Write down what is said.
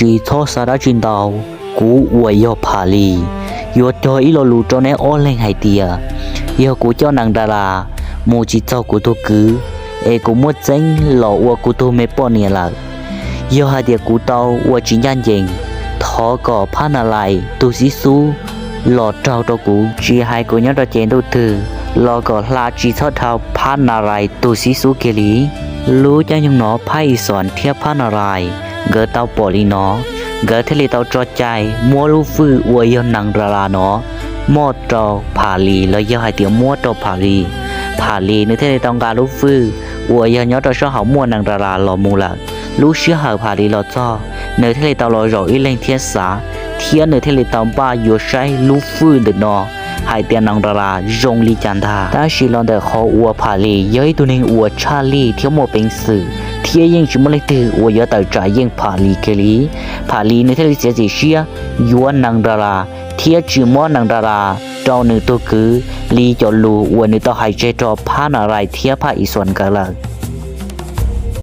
Tsis txhob xav dab tsi ntau, kuv uas yog Pham Lis yuav cog ib lo lus rau neb ob leeg hais tias, yog kuv coj Nees Nra Las mus tsis txog kuv tus kwv, es kuv muab txeeb los ua kuv tus me poj niam lawm. Yog hais tias kuv tau ua tsis ncaj ncees, thov kom Phab Nas Lais tus xib xub los raug rau kuv, tsis hais kuv nyob rau ces ntuj twg los kom hla tsis txhob dhau Phab Nas Lais tus xib xub kiag li. Lub caij nyoog no Phab Lis Xoos thiab Phab Nas Lais nkawd tau pom li no, nkawd thiaj li tau tso cai muab lub fwj uas yog Nees Nra Las no moj rau Pham Lis los yog hais tias muab rau Pham Lis. Pham Lis nws thiaj li tau nqa lub fwj uas yog nyob rau sab hauv muaj Nees Nra Las los mus lawm. Lub sij hawm Pham Lis los txog, nws thiaj li tau los zaum ib leeg thiab xav, thiab nws thiaj li tau npaj yuav saib lub fwj ntawm no hais tias Nees Nra Las zoo li cas ntag. Tab sis los ntawm qhov uas Pham Lis yog ib tug neeg uas tshaj lij thiab muaj peev xwm, thiab yeej tsis muaj leej twg uas yuav tawm tsam yeej Pham Lis kiag li. Pham Lis nws thiaj li txiav txim siab yuav Nees Nra Las thiab tsis muab Nees Nra Las rau nws tus kwv li cov lus uas nws tau hais tseg rau Phab Nas Lais thiab Phab Lis Xoos nkawd lawm.